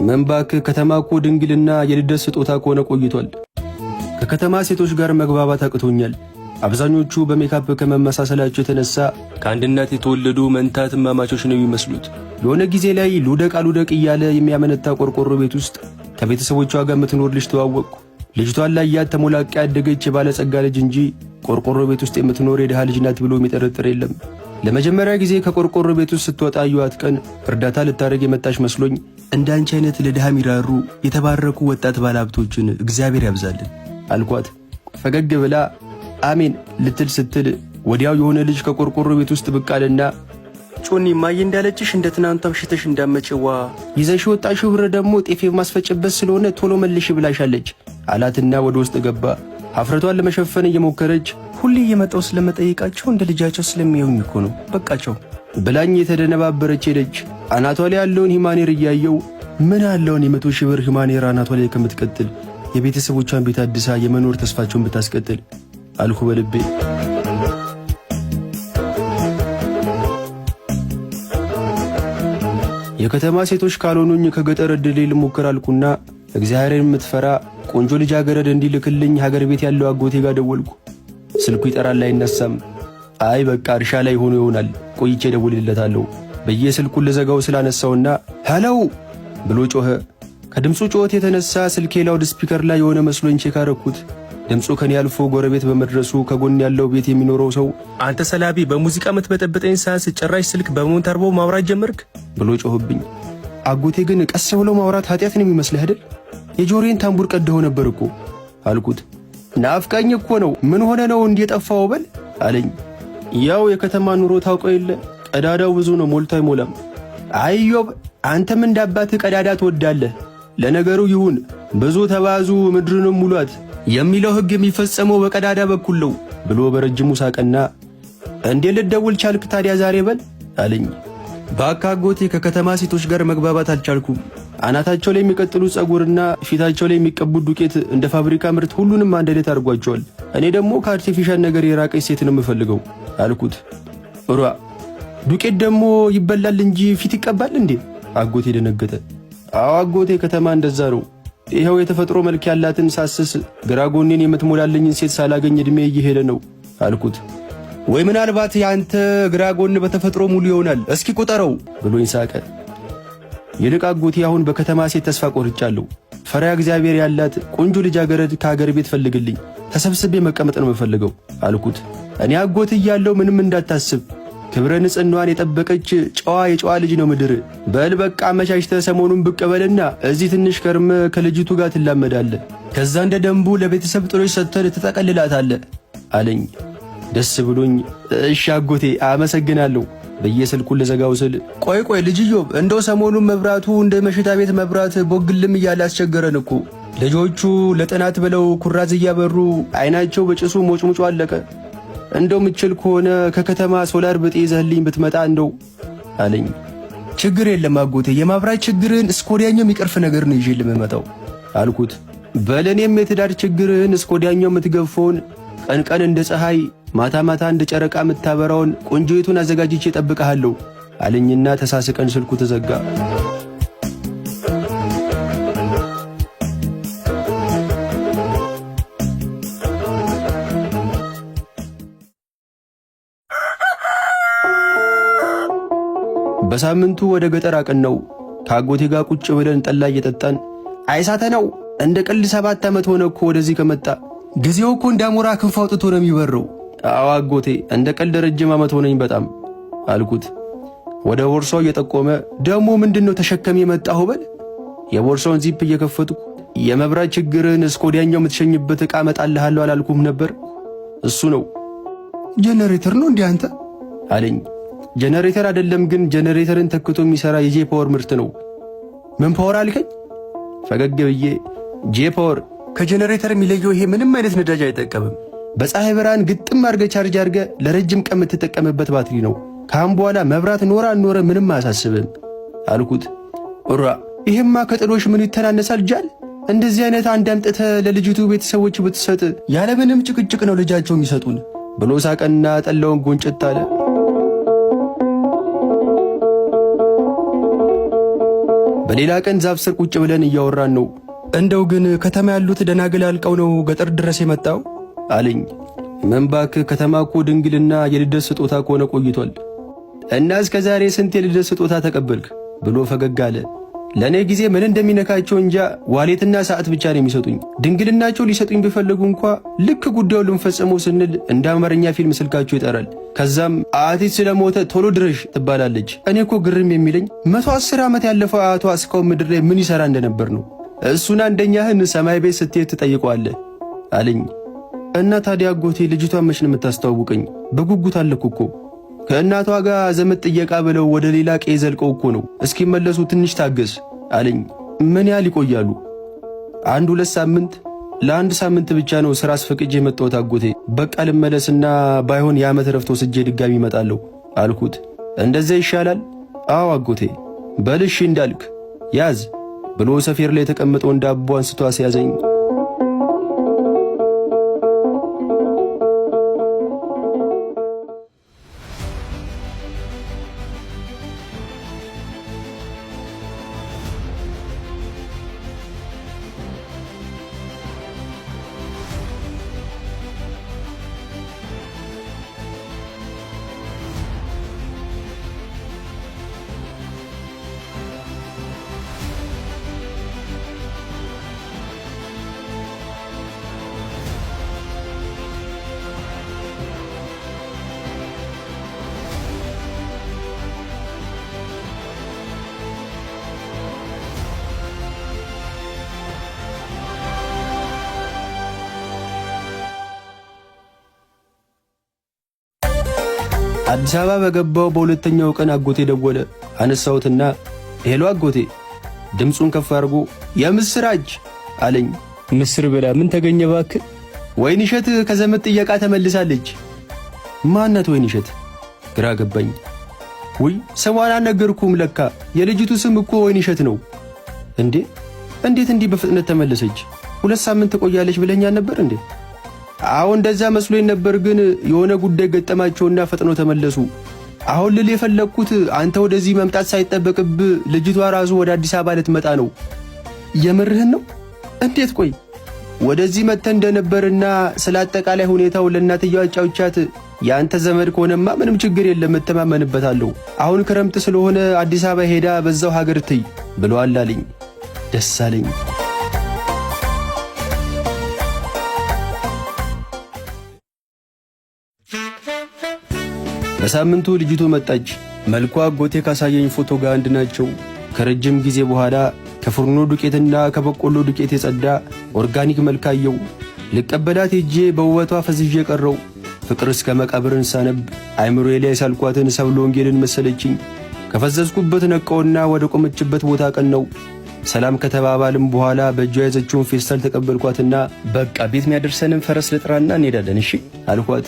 ምን እባክህ፣ ከተማ እኮ ድንግልና የልደት ስጦታ ከሆነ ቆይቷል። ከከተማ ሴቶች ጋር መግባባት አቅቶኛል። አብዛኞቹ በሜካፕ ከመመሳሰላቸው የተነሳ ከአንድ እናት የተወለዱ መንታ እህትማማቾች ነው የሚመስሉት። የሆነ ጊዜ ላይ ልውደቅ አልውደቅ እያለ የሚያመነታ ቆርቆሮ ቤት ውስጥ ከቤተሰቦቿ ጋር የምትኖር ልጅ ተዋወቅኩ። ልጅቷን ላያት ተሞላቃ ያደገች የባለጸጋ ልጅ እንጂ ቆርቆሮ ቤት ውስጥ የምትኖር የድሃ ልጅ ናት ብሎ የሚጠረጥር የለም። ለመጀመሪያ ጊዜ ከቆርቆሮ ቤት ውስጥ ስትወጣ ያየኋት ቀን እርዳታ ልታደርግ የመጣች መስሎኝ እንዳንቺ አይነት ለድሃ የሚራሩ የተባረኩ ወጣት ባለሀብቶችን እግዚአብሔር ያብዛልን አልኳት። ፈገግ ብላ አሜን ልትል ስትል ወዲያው የሆነ ልጅ ከቆርቆሮ ቤት ውስጥ ብቅ አለና ጮኒ ማየ እንዳለችሽ እንደ ትናንቱ አምሽተሽ እንዳመጭዋ ይዘሽ ወጣሽው ብር ደግሞ ጤፍ የማስፈጭበት ስለሆነ ቶሎ መልሽ ብላሻለች አላትና ወደ ውስጥ ገባ። ሀፍረቷን ለመሸፈን እየሞከረች ሁሌ እየመጣው ስለመጠየቃቸው እንደ ልጃቸው ስለሚያዩኝ እኮ ነው በቃቸው ብላኝ የተደነባበረች ሄደች። አናቷ ላይ ያለውን human hair እያየው ምን አለውን የ100,000 ብር human hair አናቷ ላይ ከምትቀጥል የቤተሰቦቿን ቤት አድሳ የመኖር ተስፋቸውን ብታስቀጥል አልኩ በልቤ። የከተማ ሴቶች ካልሆኑኝ ከገጠር እድሌ ልሞክር አልኩና እግዚአብሔርን የምትፈራ ቆንጆ ልጃገረድ እንዲልክልኝ ሀገር ቤት ያለው አጎቴ ጋር ደወልኩ። ስልኩ ይጠራል አይነሳም። አይ በቃ እርሻ ላይ ሆኖ ይሆናል፣ ቆይቼ ደውልለታለሁ ብዬ ስልኩን ልዘጋው ስላነሳውና hello ብሎ ጮኸ። ከድምፁ ጩኸት የተነሳ ስልኬ loud speaker ላይ የሆነ መስሎኝ check አረኩት። ድምፁ ከኔ አልፎ ጎረቤት በመድረሱ ከጎን ያለው ቤት የሚኖረው ሰው አንተ ሰላቢ በሙዚቃ የምትበጠብጠኝ ሳያንስ ጭራሽ ስልክ በሞንታርቦ ማውራት ጀመርክ ብሎ ጮኸብኝ። አጎቴ ግን ቀስ ብሎ ማውራት ኃጢአት ነው የሚመስልህ አይደል? የጆሮዬን ታምቡር ቀደኸው ነበር እኮ አልኩት። ናፍቀኝ እኮ ነው፣ ምን ሆነ ነው እንዲህ የጠፋው በል አለኝ። ያው የከተማ ኑሮ ታውቀው የለ ቀዳዳው ብዙ ነው፣ ሞልቶ አይሞላም። አዮብ አንተም እንዳባትህ ቀዳዳ ትወዳለህ። ለነገሩ ይሁን፣ ብዙ ተባዙ ምድርንም ሙሏት የሚለው ሕግ የሚፈጸመው በቀዳዳ በኩል ነው ብሎ በረጅሙ ሳቀና እንዴ ልደውል ቻልክ ታዲያ ዛሬ በል አለኝ። እባክህ አጎቴ ከከተማ ሴቶች ጋር መግባባት አልቻልኩም። አናታቸው ላይ የሚቀጥሉ ጸጉርና ፊታቸው ላይ የሚቀቡት ዱቄት እንደ ፋብሪካ ምርት ሁሉንም አንድ አይነት አድርጓቸዋል። እኔ ደግሞ ከ artificial ነገር የራቀች ሴት ነው የምፈልገው አልኩት። ሯ ዱቄት ደግሞ ይበላል እንጂ ፊት ይቀባል እንዴ? አጎቴ ደነገጠ። አዎ አጎቴ ከተማ እንደዛ ነው። ይኸው የተፈጥሮ መልክ ያላትን ሳስስ ግራ ጎኔን የምትሞላልኝን ሴት ሳላገኝ እድሜ እየሄደ ነው አልኩት። ወይ ምናልባት የአንተ ግራ ጎን በተፈጥሮ ሙሉ ይሆናል፣ እስኪ ቁጠረው ብሎኝ ሳቀ። ይልቅ አጎቴ አሁን በከተማ ሴት ተስፋ ቆርጫለሁ። ፈሪሃ እግዚአብሔር ያላት ቆንጆ ልጃገረድ ከሀገር ቤት ፈልግልኝ፣ ተሰብስቤ መቀመጥ ነው የምፈልገው አልኩት። እኔ አጎት እያለሁ ምንም እንዳታስብ፣ ክብረ ንጽህናዋን የጠበቀች ጨዋ የጨዋ ልጅ ነው ምድር። በል በቃ አመቻችተህ ሰሞኑን ብቅ በልና እዚህ ትንሽ ከርመ ከልጅቱ ጋር ትላመዳለህ። ከዛ እንደ ደንቡ ለቤተሰብ ጥሎች ሰጥተህ ትጠቀልላታለህ አለኝ። ደስ ብሎኝ እሺ አጎቴ አመሰግናለሁ ብዬ ስልኩን ልዘጋው ስል ቆይ ቆይ ልጅዮብ እንደው ሰሞኑን መብራቱ እንደ መሸታ ቤት መብራት ቦግልም እያለ አስቸገረን እኮ። ልጆቹ ለጥናት ብለው ኩራዝ እያበሩ አይናቸው በጭሱ ሞጭሙጮ አለቀ። እንደው ምችል ከሆነ ከከተማ ሶላር ብጤ ይዘህልኝ ብትመጣ እንደው አለኝ። ችግር የለም አጎቴ፣ የማብራት ችግርህን እስከ ወዲያኛው የሚቀርፍ ነገር ነው ይዤ የምመጣው አልኩት። በለኔም የትዳር ችግርህን እስከ ወዲያኛው የምትገፈውን ቀን ቀን እንደ ፀሐይ ማታ ማታ እንደ ጨረቃ የምታበራውን ቆንጆይቱን አዘጋጅቼ እጠብቅሃለሁ አለኝና ተሳስቀን ስልኩ ተዘጋ። በሳምንቱ ወደ ገጠር አቀናው። ከአጎቴ ጋር ቁጭ ብለን ጠላ እየጠጣን አይሳተ ነው እንደ ቀልድ 7 ዓመት ሆነ እኮ ወደዚህ ከመጣ። ጊዜው እኮ እንዳሞራ ክንፍ አውጥቶ ነው የሚበረው። አዎ አጎቴ እንደ ቀልድ ረጅም ዓመት ሆነኝ በጣም አልኩት። ወደ ቦርሳው እየጠቆመ ደግሞ ምንድነው ተሸከም የመጣሁ በል። የቦርሳውን ዚፕ እየከፈትኩ የመብራት ችግርን እስከ ወዲያኛው የምትሸኝበት ዕቃ እመጣልሃለሁ አላልኩም ነበር? እሱ ነው። ጀነሬተር ነው እንዲህ አንተ አለኝ። ጀነሬተር አይደለም ግን ጀነሬተርን ተክቶ የሚሰራ የ J Power ምርት ነው። ምን power አልከኝ? ፈገግ ብዬ J Power ከጀነሬተር የሚለየው ይሄ ምንም አይነት ነዳጅ አይጠቀምም። በፀሐይ ብርሃን ግጥም አርገ ቻርጅ አርገ ለረጅም ቀን የምትጠቀምበት ባትሪ ነው። ካሁን በኋላ መብራት ኖረ አልኖረ ምንም አያሳስብም አልኩት። ኡራ ይሄማ ከጥሎሽ ምን ይተናነሳል ጃል። እንደዚህ አይነት አንድ አምጥተህ ለልጅቱ ቤተሰቦች ብትሰጥ ያለምንም ጭቅጭቅ ነው ልጃቸው የሚሰጡን ብሎ ሳቀና ጠላውን ጎንጨት አለ። በሌላ ቀን ዛፍ ስር ቁጭ ብለን እያወራን ነው። እንደው ግን ከተማ ያሉት ደናግል አልቀው ነው ገጠር ድረስ የመጣው አለኝ። ምን እባክህ፣ ከተማ እኮ ድንግልና የልደት ስጦታ ከሆነ ቆይቷል። እና እስከ ዛሬ ስንት የልደት ስጦታ ተቀበልክ ብሎ ፈገግ አለ። ለእኔ ጊዜ ምን እንደሚነካቸው እንጃ፣ wallet ና ሰዓት ብቻ ነው የሚሰጡኝ። ድንግልናቸው ሊሰጡኝ ቢፈልጉ እንኳ ልክ ጉዳዩን ልንፈጽመው ስንል እንደ አማርኛ ፊልም ስልካቸው ይጠራል። ከዛም አያቴ ስለሞተ ቶሎ ድረሽ ትባላለች። እኔ እኮ ግርም የሚለኝ 110 ዓመት ያለፈው አያቷ እስካሁን ምድር ላይ ምን ይሠራ እንደነበር ነው። እሱን አንደኛህን ሰማይ ቤት ስትሄድ ትጠይቀዋለህ አለኝ። እና ታዲያ አጎቴ ልጅቷን መች ነው የምታስተዋውቀኝ? በጉጉት አለኩ እኮ። ከእናቷ ጋር ዘመድ ጥየቃ ብለው ወደ ሌላ ቀዬ ዘልቀው እኮ ነው። እስኪመለሱ ትንሽ ታገስ አለኝ። ምን ያህል ይቆያሉ? አንድ ሁለት ሳምንት። ለአንድ ሳምንት ብቻ ነው ስራ አስፈቅጄ የመጣሁት አጎቴ። በቃ ልመለስና ባይሆን የዓመት ረፍት ወስጄ ድጋሚ እመጣለሁ አልኩት። እንደዚያ ይሻላል? አዎ አጎቴ። በልሽ እንዳልክ ያዝ ብሎ ሰፌር ላይ የተቀመጠውን ዳቦ አንስቶ አስያዘኝ። አዲስ አበባ በገባው በሁለተኛው ቀን አጎቴ ደወለ። አነሳሁትና hello አጎቴ፣ ድምፁን ከፍ አድርጎ የምስራች አለኝ። ምስር ብላ ምን ተገኘ እባክህ? ወይንሸት ከዘመድ ጥየቃ ተመልሳለች። ማናት ወይንሸት? ግራ ገባኝ። ውይ ስሟን አልነገርኩም ለካ የልጅቱ ስም እኮ ወይንሸት ነው። እንዴ እንዴት እንዲህ በፍጥነት ተመለሰች? 2 ሳምንት ትቆያለች ብለኛ ነበር እንዴ? አዎ እንደዛ መስሎኝ ነበር፣ ግን የሆነ ጉዳይ ገጠማቸውና ፈጥኖ ተመለሱ። አሁን ልል የፈለግኩት አንተ ወደዚህ መምጣት ሳይጠበቅብ ልጅቷ ራሱ ወደ አዲስ አበባ ልትመጣ ነው። የምርህን ነው? እንዴት? ቆይ ወደዚህ መጥተህ እንደነበርና ስለ አጠቃላይ ሁኔታው ለእናትየው አጫውቻት። የአንተ ዘመድ ከሆነማ ምንም ችግር የለም እተማመንበታለሁ። አሁን ክረምት ስለሆነ አዲስ አበባ ሄዳ በዛው ሀገር ትይ ብለዋል አለኝ። ደስ አለኝ። በሳምንቱ ልጅቱ መጣች። መልኳ አጎቴ ካሳየኝ ፎቶ ጋር አንድ ናቸው። ከረጅም ጊዜ በኋላ ከፍርኖ ዱቄትና ከበቆሎ ዱቄት የጸዳ organic መልክ አየው። ልቀበላት ሄጄ በውበቷ ፈዝዤ ቀረው። ፍቅር እስከ መቃብርን ሳነብ አይምሮዬ ላይ ሳልኳትን ሰብለ ወንጌልን መሰለችኝ። ከፈዘዝኩበት ነቀውና ወደ ቆመችበት ቦታ ቀነው። ሰላም ከተባባልም በኋላ በእጇ የያዘችውን ፌስታል ተቀበልኳትና በቃ ቤት የሚያደርሰንን ፈረስ ልጥራና እንሄዳለን እሺ አልኳት።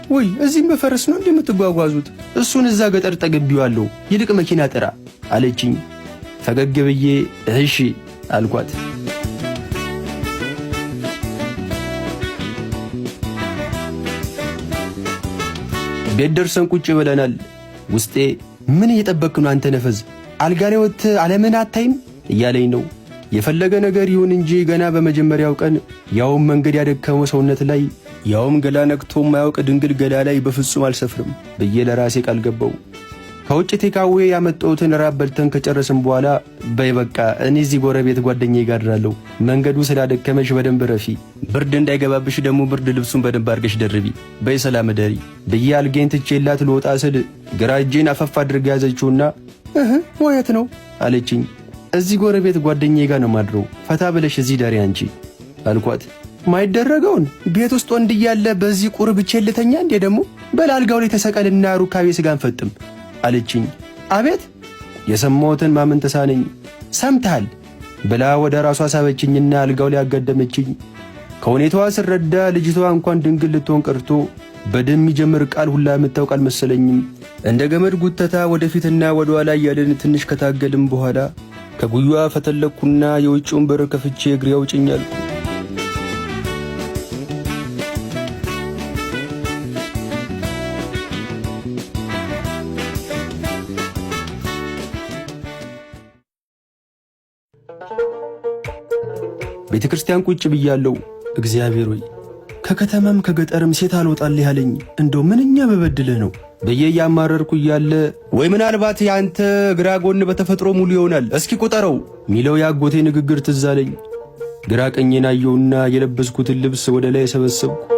ውይ እዚህም በፈረስ ነው እንደምትጓጓዙት? እሱን እዛ ገጠር ጠግቤዋለሁ፣ ይልቅ መኪና ጥራ አለችኝ። ፈገግ ብዬ እሺ አልኳት። ቤት ደርሰን ቁጭ ብለናል። ውስጤ ምን እየጠበክ ነው አንተ ነፈዝ፣ አልጋ ላይ ወጥተህ ዓለምን አታይም እያለኝ ነው። የፈለገ ነገር ይሁን እንጂ ገና በመጀመሪያው ቀን ያውም መንገድ ያደከመው ሰውነት ላይ ያውም ገላ ነክቶ የማያውቅ ድንግል ገላ ላይ በፍጹም አልሰፍርም ብዬ ለራሴ ቃል ገባው። ከውጭ takeaway ያመጣሁትን ራብ በልተን ከጨረስን በኋላ በይ በቃ እኔ እዚህ ጎረቤት ጓደኛዬ ጋር አድራለሁ፣ መንገዱ ስላደከመሽ በደንብ ረፊ፣ ብርድ እንዳይገባብሽ ደግሞ ብርድ ልብሱን በደንብ አድርገሽ ደርቢ፣ በይ ሰላም እደሪ ብዬ አልጋዬን ትቼላት ልወጣ ስል ግራ እጄን አፈፍ አድርጋ ያዘችውና እህ ወየት ነው አለችኝ። እዚህ ጎረቤት ጓደኛዬ ጋር ነው ማድረው፣ ፈታ ብለሽ እዚህ ደሪ አንቺ አልኳት። ማይደረገውን ቤት ውስጥ ወንድ እያለ በዚህ ቁር ብቻ ልተኛ እንዴ? ደግሞ በል አልጋው ላይ ተሰቀልና ሩካቤ ስጋን ፈጥም አለችኝ። አቤት የሰማሁትን ማመን ተሳነኝ። ሰምተሃል ብላ ወደ ራሷ ሳበችኝና አልጋው ላይ አጋደመችኝ። ከሁኔታዋ ስረዳ ልጅቷ እንኳን ድንግል ልትሆን ቀርቶ በደም የሚጀምር ቃል ሁላ የምታውቅ አልመሰለኝም። እንደ ገመድ ጉተታ ወደፊትና ወደ ኋላ እያልን ትንሽ ከታገልም በኋላ ከጉያዋ ፈተለኩና የውጭውን በር ከፍቼ እግሬ አውጭኝ አልኩ። ቤተ ክርስቲያን ቁጭ ብያለሁ። እግዚአብሔር ሆይ ከከተማም ከገጠርም ሴት አልወጣልህ ያለኝ እንደው ምንኛ በበድልህ ነው ብዬ እያማረርኩ እያለ ወይ ምናልባት የአንተ ግራ ጎን በተፈጥሮ ሙሉ ይሆናል እስኪ ቁጠረው ሚለው የአጎቴ ንግግር ትዝ አለኝ። ግራ ቀኜን አየሁና የለበስኩትን ልብስ ወደ ላይ ሰበሰብኩ።